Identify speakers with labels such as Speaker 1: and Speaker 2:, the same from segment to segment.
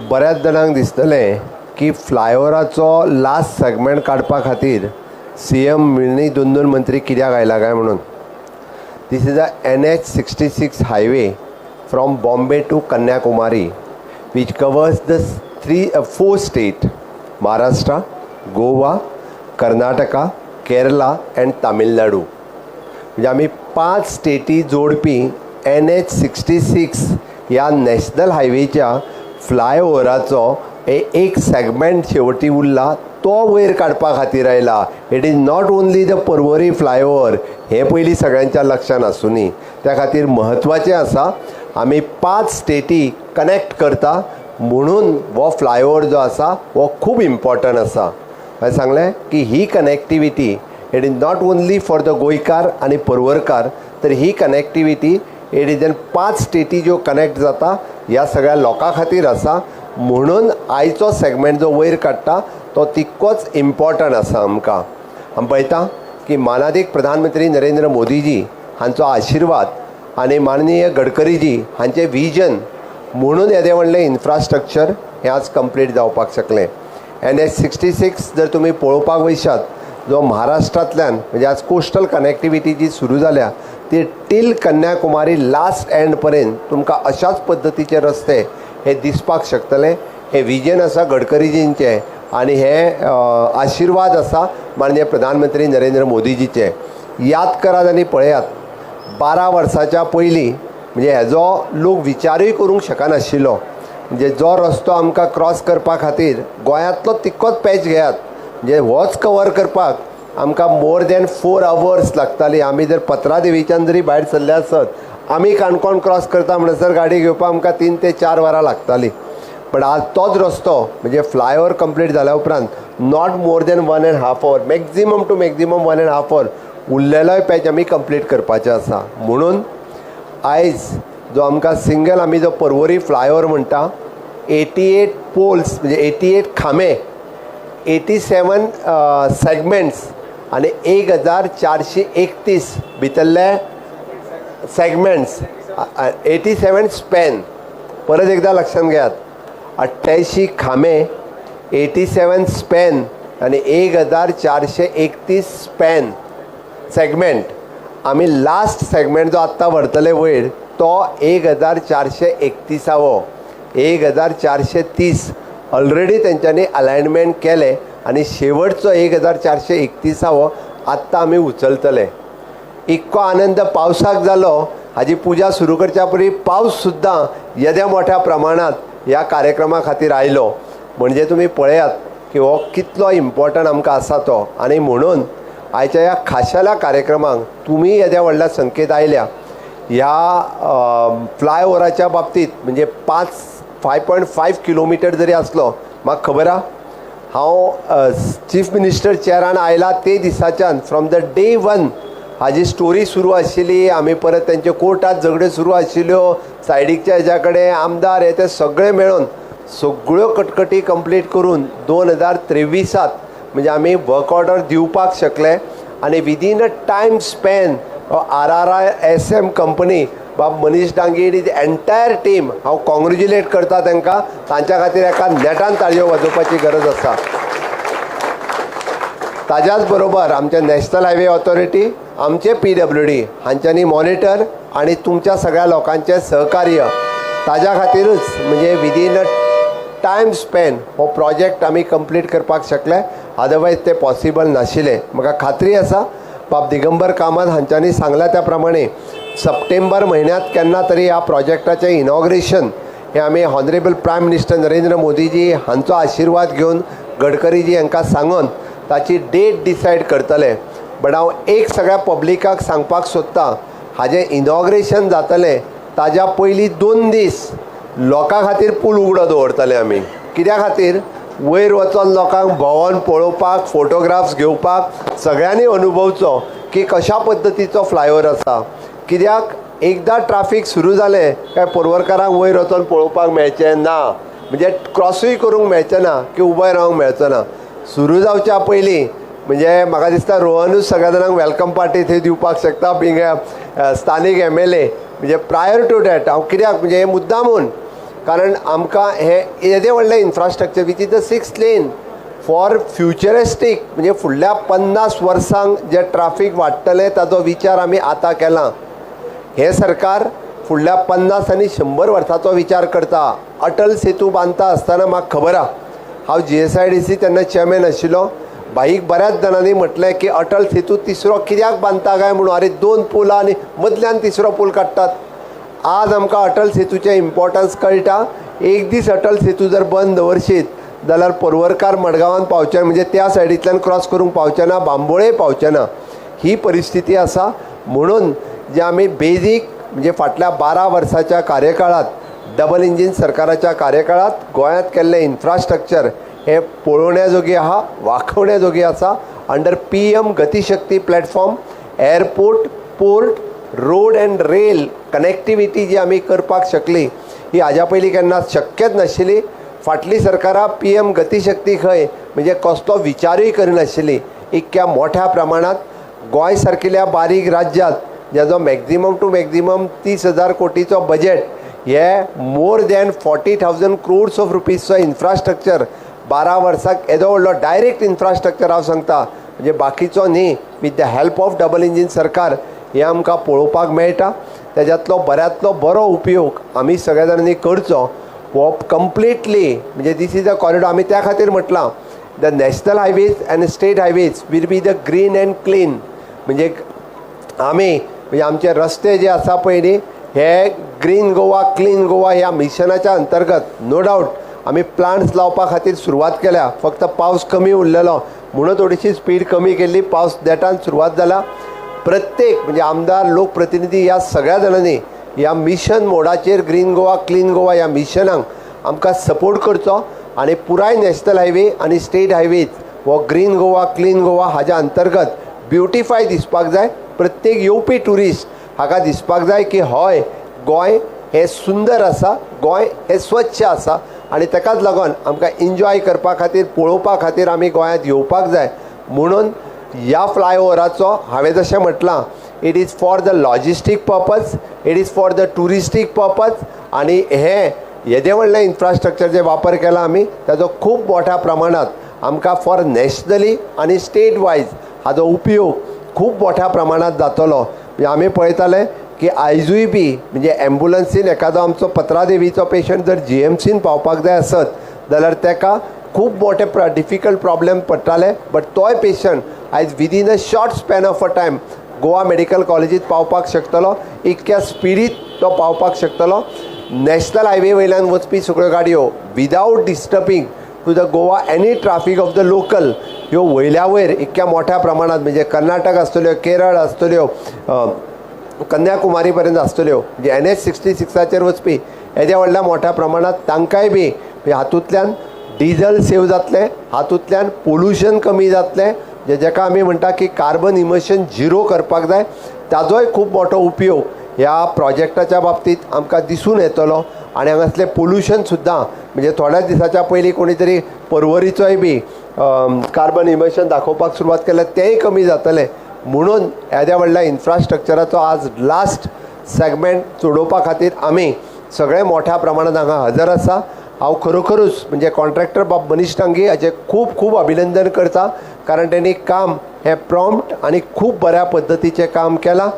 Speaker 1: बऱ्याच जाणांक दिसतलें की फ्लायओवराचो लास्ट सेगमेंट काडपा खातीर सीएम मिनी दोन दोन मंत्री कित्याक आयला काय म्हणून. This is a NH 66 highway from Bombay to Kanyakumari, which covers the three four state, Maharashtra, Goa, Karnataka, Kerala and Tamil Nadu. म्हणजे आमी पांच स्टेटी जोडपी एनएच 66 ह्या नॅशनल हायवेच्या फ्लायओवराचो एक सेगमेंट शेवटी उरला, तो वयर काडपा खातीर आयला. It is not only the Porvorim flyover, हें पयलीं सगळ्यांच्या लक्षान आसुनी. त्या खातीर म्हत्वाचें आसा, आमी पांच स्टेटी कनेक्ट करता म्हणून हो फ्लायओवर जो आसा हो खूब इम्पॉर्टंट आसा. हांवें सांगलें की ही connectivity, it is not only for the गोंयकार आनी पर्वरकार, तर ही कनेक्टिविटी it is an पांच स्टेटी ज्यो कनेक्ट जाता ह्या सगळ्या लोकां खातीर आसा. म्हणून आयचो सेगमेंट जो वयर काडटा तो तितकोच इम्पॉर्टंट आसा आमकां. आमी पळयता की मानादीक प्रधानमंत्री नरेंद्र मोदीजी हांचो आशिर्वाद आनी माननीय गडकरीजी हांचें विजन म्हणून येदें व्हडलें इन्फ्रास्ट्रक्चर हें आज कंप्लीट जावपाक शकलें. एनएच 66 जर तुमी पळोवपाक वयशात, जो महाराष्ट्रांतल्यान म्हणजे आज कोस्टल कनेक्टिविटी जी सुरू जाल्या ती टील कन्याकुमारी लास्ट एंड पर्यंत तुमकां अशाच पद्दतीचे रस्ते हे दिसपाक शकतले. हें विजन आसा गडकरीजींचें आनी हे आशिर्वाद आसा माननीय प्रधानमंत्री नरेंद्र मोदीजीचे. याद करात आनी पळयात, 12 वर्साच्या पयलीं म्हणजे हेजो लोक विचारूय करूंक शकनाशिल्लो. म्हणजे जो रस्तो आमकां क्रॉस करपा खातीर, गोंयांतलो तितकोच पॅच घेयात, म्हणजे होच कवर करपाक आमकां मोर दॅन 4 आवर्स लागताली. आमी जर पत्रादेवीच्यान जरी भायर सरले आसत, आमी काणकोण क्रॉस करता म्हणसर गाडी घेवपाक आमकां 3 ते 4 वरां लागतालीं. बट आज तोच रस्तो म्हणजे फ्लायओवर कंप्लीट जाल्या उपरांत not more than one and half hour, maximum to maximum one and half hour उरलेलोय patch आमी कंप्लीट करपाचें आसा. म्हणून आयज जो आमकां सिंगल आमी जो पर्वरी फ्लायओवर म्हणटा, 88 पोल्स म्हणजे 88 खांबे, 87 सेगमेंट्स आनी 1431 भितरले सेगमेंट्स, 87 स्पॅन. परत एकदा लक्षात घेयात, 88 खांबे, 87 स्पॅन आनी 1431 स्पॅन सेगमेंट. आमी लास्ट सेगमेंट जो आत्तां व्हरतले वयर तो 1431आवो. 1430 ऑलरेडी तेंच्यांनी अलायनमेंट केलें आनी शेवटचो 1431आवो आत्तां आमी उचलतले. इतको आनंद पावसाक जालो, हाजी पुजा सुरू करच्या पयलीं पावस सुद्दां येद्या मोठ्या प्रमाणांत ह्या कार्यक्रमा खातीर आयलो. म्हणजे तुमी पळयात की हो कितलो इम्पॉर्टंट आमकां आसा तो. आनी म्हणून आयच्या ह्या खाशेल्या कार्यक्रमाक तुमी येद्या व्हडल्या संख्येत आयल्या. ह्या फ्लायओवराच्या बाबतींत म्हणजे 5.5 किलोमिटर जरी आसलो, म्हाका खबर आहा, हांव चीफ मिनिस्टर चेअरान आयला ते दिसाच्यान, फ्रॉम the day one हाजी स्टोरी सुरू आशिल्ली. आमी परत तेंचे कोर्टात झगड्यो सुरू आशिल्ल्यो, सायडीकच्या हेज्या कडेन आमदार हे ते सगळे मेळून सगळ्यो कटकटी कंप्लीट करून 2023त म्हणजे आमी वर्क ऑर्डर दिवपाक शकले. आनी within a time span RRISM company, बाब Manish Dangi, his entire team, हांव कॉंग्रेच्युलेट करता तांकां. तांच्या खातीर एका नेटान ताळयो वाजोवपाची गरज आसा. ताज्याच बरोबर आमचे नॅशनल हायवे ऑथॉरिटी, आमचे पीडब्ल्यूडी हांच्यांनी मॉनिटर आनी तुमच्या सगळ्या लोकांचें सहकार्य, ताज्या खातीरूच म्हणजे विदीन अ टायम स्पॅन हो प्रोजेक्ट आमी कंप्लीट करपाक शकले. अदरवायज ते पॉसिबल नाशिल्लें. म्हाका खात्री आसा, बाब दिगंबर कामत हांच्यांनी सांगलां त्या प्रमाणे सप्टेंबर म्हयन्यांत केन्ना तरी ह्या प्रोजेक्टाचें इनॉग्रेशन हें आमी ऑनरेबल प्रायम मिनिस्टर नरेंद्र मोदीजी हांचो आशिर्वाद घेवन, गडकरीजी हांकां सांगून ताची डेट डिसायड करतले. बट हांव एक सगळ्या पब्लिकाक सांगपाक सोदतां, हाजें इनॉग्रेशन जातलें ताज्या पयलीं 2 दीस लोकां खातीर पूल उगडो दवरतले आमी. कित्या खातीर? वयर वचोन लोकांक भोंवोन पळोवपाक, फोटोग्राफ्स घेवपाक, सगळ्यांनी अनुभवचो की कशा पद्दतीचो फ्लायओवर आसा. कित्याक एकदां ट्राफीक सुरू जालें काय पर्वरकारांक वयर वचोन पळोवपाक मेळचें ना, म्हणजे क्रॉसूय करूंक मेळचें ना की उबे रावंक मेळचो ना. सुरू जावच्या पयलीं म्हणजे म्हाका दिसता रोहनूच सगळ्या जाणांक welcome party थंय दिवपाक शकता, बींग स्थानीक एमएलए. म्हणजे प्रायर टू that हांव कित्याक म्हणजे हें मुद्दामून, कारण आमकां हें येदें व्हडलें infrastructure which is the six lane for futuristic, म्हणजे फुडल्या 50 वर्सांक जें ट्राफीक वाडटलें ताजो विचार आमी आतां केला. हें सरकार फुडल्या 50 आनी 100 वर्सांचो विचार करता. अटल सेतू बांदता आसतना म्हाका खबर आहा, हांव GSIDC तेन्ना चेअरमॅन आशिल्लो. बाईक बऱ्याच जाणांनी म्हटलें की अटल सेतू तिसरो कित्याक बांदता काय म्हणून, अरे 2 पूल आनी मदल्यान तिसरो पूल काडटात. आज आमकां अटल सेतूचें इम्पोर्टन्स कळटा. एक दीस अटल सेतू जर बंद दवरशीत जाल्यार पर्वरकार मडगांवान पावचे, म्हणजे त्या सायडींतल्यान क्रॉस करूंक पावचे ना, बांबोळे पावचे ना, ही परिस्थिती आसा. म्हणून जे आमी बेजीक म्हणजे फाटल्या 12 वर्साच्या कार्यकाळांत डबल इंजीन सरकाराच्या कार्यकाळांत गोंयांत केल्लें इन्फ्रास्ट्रक्चर हें पळोवण्या जोगी आहा, वाखोवण्या जोगी आसा. Under PM Gatishakti platform airport, port, road and rail connectivity जी आमी करपाक शकली ही हाज्या पयलीं केन्ना शक्यच नाशिल्ली. फाटलीं सरकारां PM Gatishakti खंय म्हणजे कसलो विचारूय करिनाशिल्ली. इतक्या मोठ्या प्रमाणांत गोंय सारकिल्या बारीक राज्यांत जेजो मॅक्झिमम टू मॅक्झिमम 30,000 कोटीचो बजेट, हे more than 40,000 crores of रुपीजचो infrastructure 12 वर्साक येदो व्हडलो डायरेक्ट इन्फ्रास्ट्रक्चर हांव सांगता, म्हणजे बाकीचो न्ही, with the help of double engine सरकार हें आमकां पळोवपाक मेळटा. तेज्यांतलो बऱ्यांतलो बरो उपयोग आमी सगळ्या जाणांनी करचो. हो कंप्लिटली म्हणजे this is a corridor. आमी त्या खातीर म्हटलां the national highways and state highways will be the green and clean. म्हणजे आमी म्हणजे आमचे रस्ते जे आसा पळय न्ही, हे ग्रीन गोवा क्लीन गोवा ह्या मिशनाच्या अंतर्गत नो डावट आमी प्लांट्स लावपा खातीर सुरवात केल्या. फक्त पावस कमी उरलेलो म्हणून थोडीशी स्पीड कमी केल्ली. पावस नेटान सुरवात जाला. प्रत्येक म्हणजे आमदार, लोकप्रतिनिधी ह्या सगळ्या जाणांनी ह्या मिशन मोडाचेर ग्रीन गोवा क्लीन गोवा ह्या मिशनाक आमकां सपोर्ट करचो आनी पुराय नॅशनल हायवे आनी स्टेट हायवेज हो ग्रीन गोवा क्लीन गोवा हाज्या अंतर्गत ब्युटिफाय दिसपाक जाय. प्रत्येक येवपी ट्युरिस्ट हाका दिसपाक जाय की हय, गोंय हें सुंदर आसा, गोंय हें स्वच्छ आसा आनी ताकाच लागून आमकां एन्जॉय करपा खातीर, पळोवपा खातीर आमी गोंयांत येवपाक जाय. म्हणून ह्या फ्लायओवराचो हांवें जशें म्हटलां, it is for the logistic purpose, it is for the touristic purpose. आनी हें येदें व्हडलें इन्फ्रास्ट्रक्चर जे वापर केला आमी ताजो खूब मोठ्या प्रमाणांत आमकां फॉर नॅशनली आनी स्टेट वायज हाजो उपयोग खूब मोठ्या प्रमाणांत जातलो. म्हणजे आमी पळयताले की आयजूय बी म्हणजे एम्बुलन्सीन एखादो आमचो पत्रादेवीचो पेशंट जर GMCन पावपाक जाय आसत जाल्यार ताका खूब मोठे डिफिकल्ट प्रॉब्लेम पडटाले, बट तोय पेशंट आयज within a short span of a time Goa medical कॉलेजीत पावपाक शकतलो, इतक्या स्पिडीत तो पावपाक शकतलो. नॅशनल हायवे वयल्यान वचपी सगळ्यो गाडयो without disturbing to the Goa any traffic of the local ह्यो वयल्या वयर इतक्या मोठ्या प्रमाणात म्हणजे कर्नाटक आसतल्यो, केरळ आसतल्यो, कन्याकुमारी पर्यंत आसतल्यो, म्हणजे NH 66चाचेर वचपी येद्या व्हडल्या मोठ्या प्रमाणात तांकांय बी म्हणजे हातूंतल्यान डिजल सेव जातलें, हातूंतल्यान पोल्युशन कमी जातलें, जे जेका आमी म्हणटा की कार्बन इमिशन झिरो करपाक जाय, ताजोय खूब मोठो उपयोग ह्या प्रोजेक्टाच्या बाबतींत आमकां दिसून येतलो. आनी हांगासलें पोल्युशन सुद्दां म्हणजे थोड्याच दिसाच्या पयलीं कोणी तरी पर्वरीचोय बी कार्बन इमिशन दाखोवपाक सुरवात केल्या, तेंय कमी जातलें. म्हणून येद्या व्हडल्या इन्फ्रास्ट्रक्चराचो आज लास्ट सेगमेंट चडोवपा खातीर आमी सगळे मोठ्या प्रमाणात हांगा हजर आसा. हांव खरोखरूच म्हणजे कॉन्ट्रॅक्टर बाब मनीश डांगी हाचें खूब खूब अभिनंदन करता, कारण तेणी काम हें प्रॉम्प्ट आनी खूब बऱ्या पद्दतीचें काम केलां.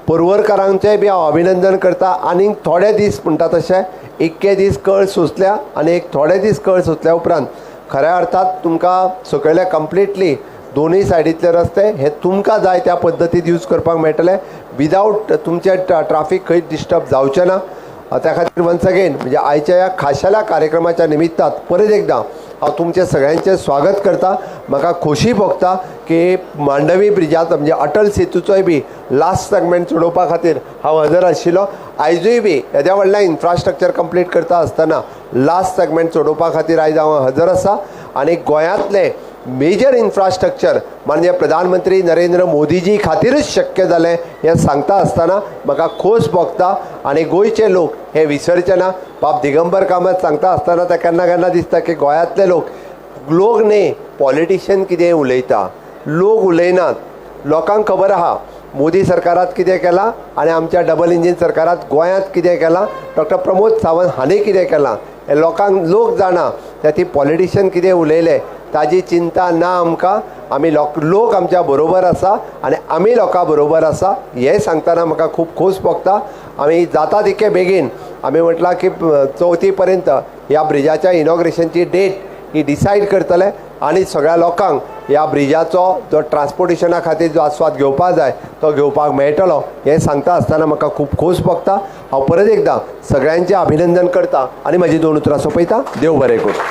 Speaker 1: पर्वरकारांचेंय बी हांव अभिनंदन करता. आनीक थोडे दीस म्हणटा तशें इतके दीस कळ सोंसल्या आनी एक थोडे दीस कळ सोंसल्या उपरांत खऱ्या अर्थात तुमकां सकयले कंप्लिटली दोनूय सायडींतले रस्ते हे तुमकां जाय त्या पद्दतीन यूज करपाक मेळटले, विदावट तुमचें ट्राफीक खंयच डिस्टर्ब जावचें ना. त्या खातीर वन्स अगेन म्हणजे आयच्या ह्या खाशेल्या कार्यक्रमाच्या निमित्तान परत एकदां हांव तुमचें सगळ्यांचें स्वागत करता. म्हाका खोशी भोगता की मांडवी ब्रिजांत म्हणजे अटल सेतूचोय बी लास्ट सेगमेंट चडोवपा खातीर हांव हजर आशिल्लो. आयजूय बी येद्या व्हडलें इन्फ्रास्ट्रक्चर कंप्लीट करता आसतना लास्ट सेगमेंट चडोवपा खातीर आयज हांव हजर आसा. आनी गोंयांतलें मेजर इन्फ्रास्ट्रक्चर माननीय प्रधानमंत्री नरेंद्र मोदीजी खातीरूच शक्य जालें हें सांगता आसतना म्हाका खोस भोगता. आनी गोंयचे लोक हे विसरचे ना. बाब दिगंबर कामत सांगता आसतना ते केन्ना केन्ना दिसता की गोंयांतले लोक, लोक न्ही, पॉलिटिशियन कितें उलयता, लोक उलयनात. लोकांक खबर आहा मोदी सरकारात कितें केलां आनी आमच्या डबल इंजीन सरकारात गोंयांत कितें केलां, डॉक्टर प्रमोद सावंत हांणी कितें केलां हें लोकांक लोक जाणा. त्या ती पॉलिटिशियन कितें उलयले ताजी चिंता ना आमकां. आमी लोक लोक आमच्या बरोबर आसा आनी आमी लोकां बरोबर आसा हें सांगतना म्हाका खूब खोस भोगता. आमी जाता तितके बेगीन आमी म्हटलां की चवथी पर्यंत ह्या ब्रिजाच्या इनॉग्रेशनची डेट ही डिसायड करतले आनी सगळ्या लोकांक ह्या ब्रिजाचो जो ट्रान्सपोर्टेशना खातीर जो आस्वाद घेवपाक जाय तो घेवपाक मेळटलो हें सांगता आसतना म्हाका खूब खोस भोगता. हांव परत एकदां सगळ्यांचें अभिनंदन करता आनी म्हाजी दोन उतरां सोंपयता. देव बरें करूं.